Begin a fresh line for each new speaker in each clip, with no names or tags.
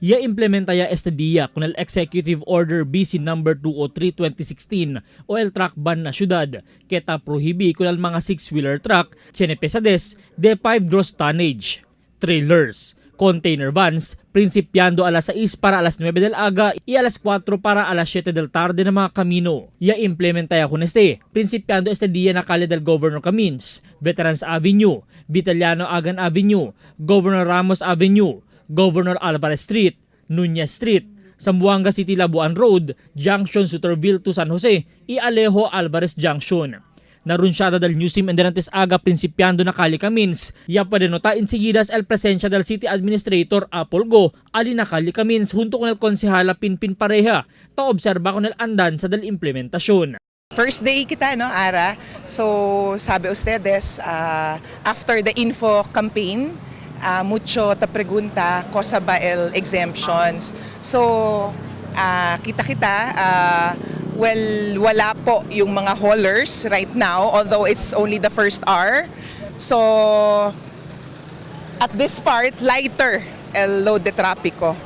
Ya implementa ya este día con el Executive Order BC number 203-2016 o el truck ban na syudad que ta prohibi con el mga six-wheeler truck tiene pesadez de 5 gross tonnage, trailers, container vans, principiando alas 6 para alas 9 del aga y alas 4 para alas 7 del tarde na mga kamino. Ya implementa ya con este, principiando este día na calle del Governor Camins, Veterans Avenue, Vitaliano Agan Avenue, Governor Ramos Avenue, Governor Alvarez Street, Nunez Street, Zamboanga City Labuan Road, Junction Suterville to San Jose y Alejo Alvarez Junction. Narunsyada del News Team Enderantes Aga principiando na Cali Camins, ya puede notar enseguida el presencia del City Administrator Apple Go, ali na Cali Camins junto con el konsejala Pinpin Pareja, ta obserba con el andanza del implementación.
First day kita, no, Ara? So, sabi ustedes, after the info campaign, mucho ta pregunta cosa ba el exemptions. So, kita-kita, well, wala po yung mga haulers right now, although it's only the first hour. So, at this part, lighter el load de trapiko.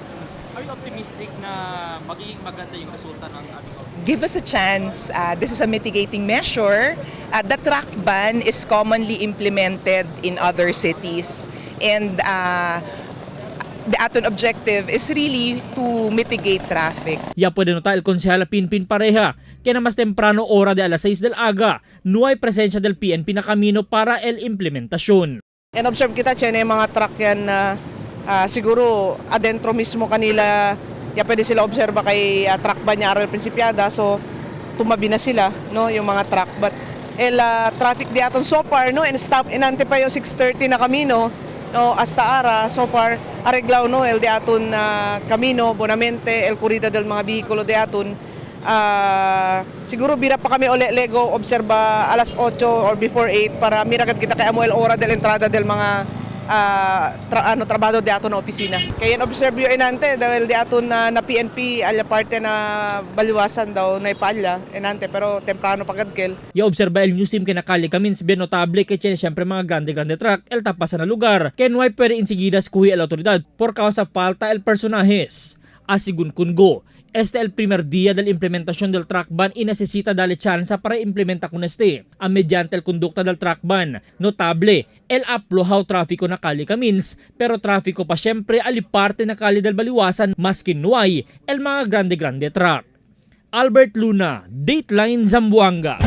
Are you optimistic na magiging maganda yung resulta ng ating
Give us a chance. This is a mitigating measure. The truck ban is commonly implemented in other cities. And the aton objective is really to mitigate traffic.
Ya puede notar el konsejala Pinpin Pareja que na mas temprano hora de alas 6 del aga, no hay presencia del PNP na kamino para el implementación.
And observe kita, Chen, yung mga truck yan na siguro adentro mismo kanila, ya pwede sila obserba kay truck ba niya aral principiada, so tumabi na sila, no, yung mga truck. But el traffic di aton so far, no, and stop inante pa yung 6:30 na kamino, no, hasta ara, so far arreglaw, no, el di aton na kamino, bonamente, el corrida del mga bihikulo di aton. Siguro bira pa kami uli lego obserba alas 8 or before 8 para miragat kita kay amo el hora del entrada del mga ano trabaho di aton na opisina. Kaya observe yo enante dahil di aton na PNP alya parte na baliwasan daw na ipalya enante pero temprano pagadkel.
Ya obserba el news team que na Cali Camins bien notable que tiene siyempre mga grande-grande truck el tapasan na lugar que no hay puede enseguida escuhi el autoridad por causa falta el personajes. Asigun Kungo, este el primer día de la implementación del truck ban y necesita darle chance para implementar con este. A mediante el conducta del truck ban, notable, el aflojao tráfico na Cali Camins, pero tráfico pa siyempre aliparte na Cali del Baliwasan maski no hay el mga grande-grande truck. Albert Luna, Dateline Zamboanga.